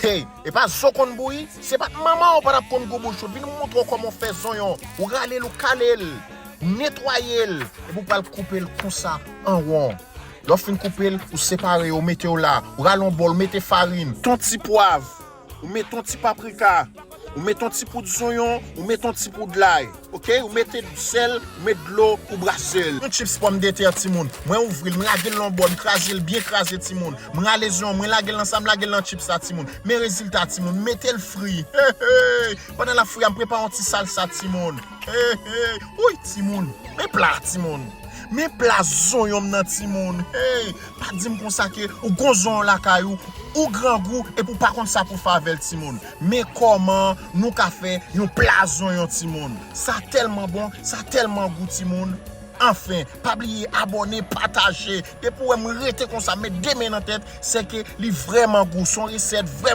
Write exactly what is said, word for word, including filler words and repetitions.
Hey, e pa zo konn bouyi? Se pa t manman w pa t ap konn gou bouch ou. Vin m montre w kòman w fè zonyon. Ou rale l, ou kale l, ou netwaye l, epi w pral koupe l konsa an won. Lè w fin koupe l, ou separe yo, ou mete yo la. Ou rale yon bòl, ou mete farin, ton ti pwav, ou mete yon ti paprika, ou mete yon ti poud zonyon, ou mete yon ti poud lay. Ok, ou mete sèl, ou mete dlo, ou brase l. Yon chips pòmdetè, timoun. Mwen ouvri l, m lage l nan bòl, m kraze l byen kraze, timoun. M rale zonyon, mwen lage l nan sa, m lage l nan chips la, timoun. Men rezilta, timoun, mete l fri. Hey, hey. Pandan l ap fri a, m prepare yon ti salsa, timoun. Hey, hey. Woy, timoun. Men pla, timoun. Men pla zonyon m nan, timoun. Hey, pa di m konsa ke ou gon zonyon lakay ou, ou grangou, epi ou pa konn sa pou fè avè l, timoun. Men kòman nou ka fè yon pla zonyon, timoun. Sa tèlman bon, sa tèlman gou, timoun. Anfen, pa bliye abòne, pataje. Depi w wè m rete konsa, met de men nan tèt, se ke li vrèman gou. Se yon resèt vrèman